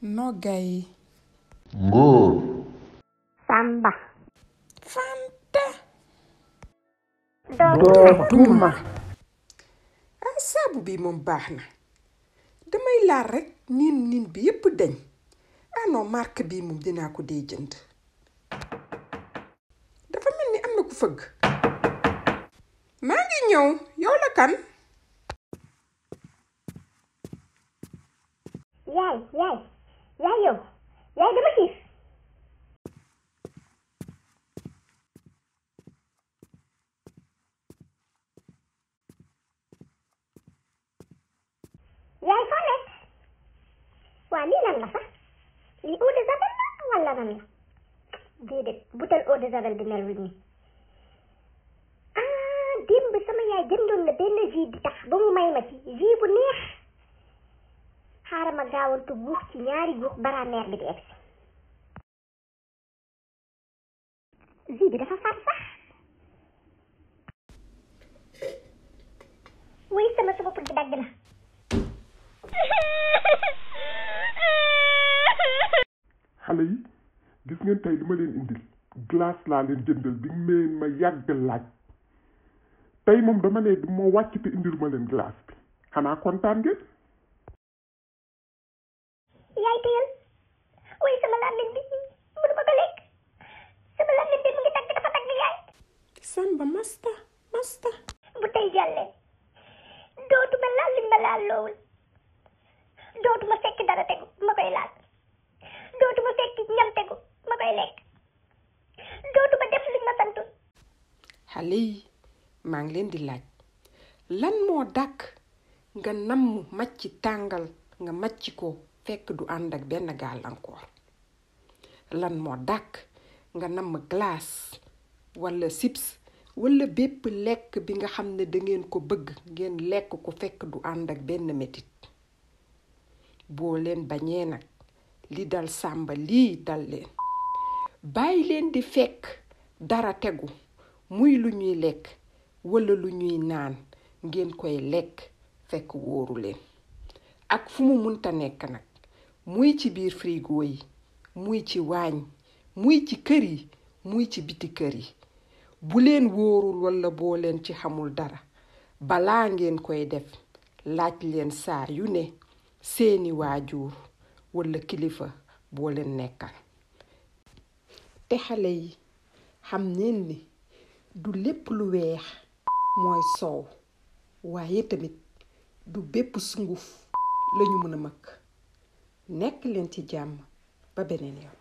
Nogay. Ngor. Samba. Fanta. Dootuma. Saabu bi moom baax na damay laal rek niin bi yépp dañ non marque bi moom dinaa ko dee jënd dafa mel ni am na ku fëgg maa ngi ñëw yow la kan yaay yow yaay dama xiif yaay foo nekk waa lii lan la sax lii eau de javel la wala lan la déedéet butel eau de javel bi melul nii démb sama yaay jëndoon na benn jus di tax ba mu may ma ci jus bu neex xaaral ma gaawantu guux ci ñaari guux bara meer bi di egsi jus bi dafa far sax wuy sama put bi dagg na xale yi gis ngeen tey li ma leen indil glace laa leen jëndal bi ngeen ma yàgg laaj tey moom dama ne du ma wàcc te indil ma leen glace bi xanaa kontaan ngeen. yaay teyal wuy sama làmmiñ bi mënu ma ko lekk sama làmmiñ bi mu ngi tagg dafa tagg yaay Samba masta bu tey jàllee dootuma laal li ma laal loowul dootuma fekk dara tegu ma koy laal dootuma fekk ñam tegu ma koy lekk dootuma def li ma santul xale yi maa ngi leen di laaj lan moo dàkk nga namm macc tàngal nga macc ko fekk du ànd ak benn gàllankoor lan moo dàkk nga namm glace walla chips walla bépp lekk bi nga xam ne dangeen ko bëgg ngeen lekk ko fekk du ànd ak benn metit boo leen bañee nag li dal Samba lii dal leen bàyyi leen di fekk dara tegu muy lu ñuy lekk walla lu ñuy naan ngeen koy lekk fekk wóoru leen ak fu mu munta nekk nag muy ci biir frigo yi muy ci waañ muy ci kër yi muy ci biti kër yi bu leen wóorul walla boo leen ci xamul dara balaa ngeen koy def laaj leen saa yu ne seeni waajur walla kilifa boo leen nekkal te xale yi xam neen ni du lépp lu weex mooy soow waaye tamit du bépp sunguf lañu mën a mëkk nekk leen ci jàmm ba beneen yoon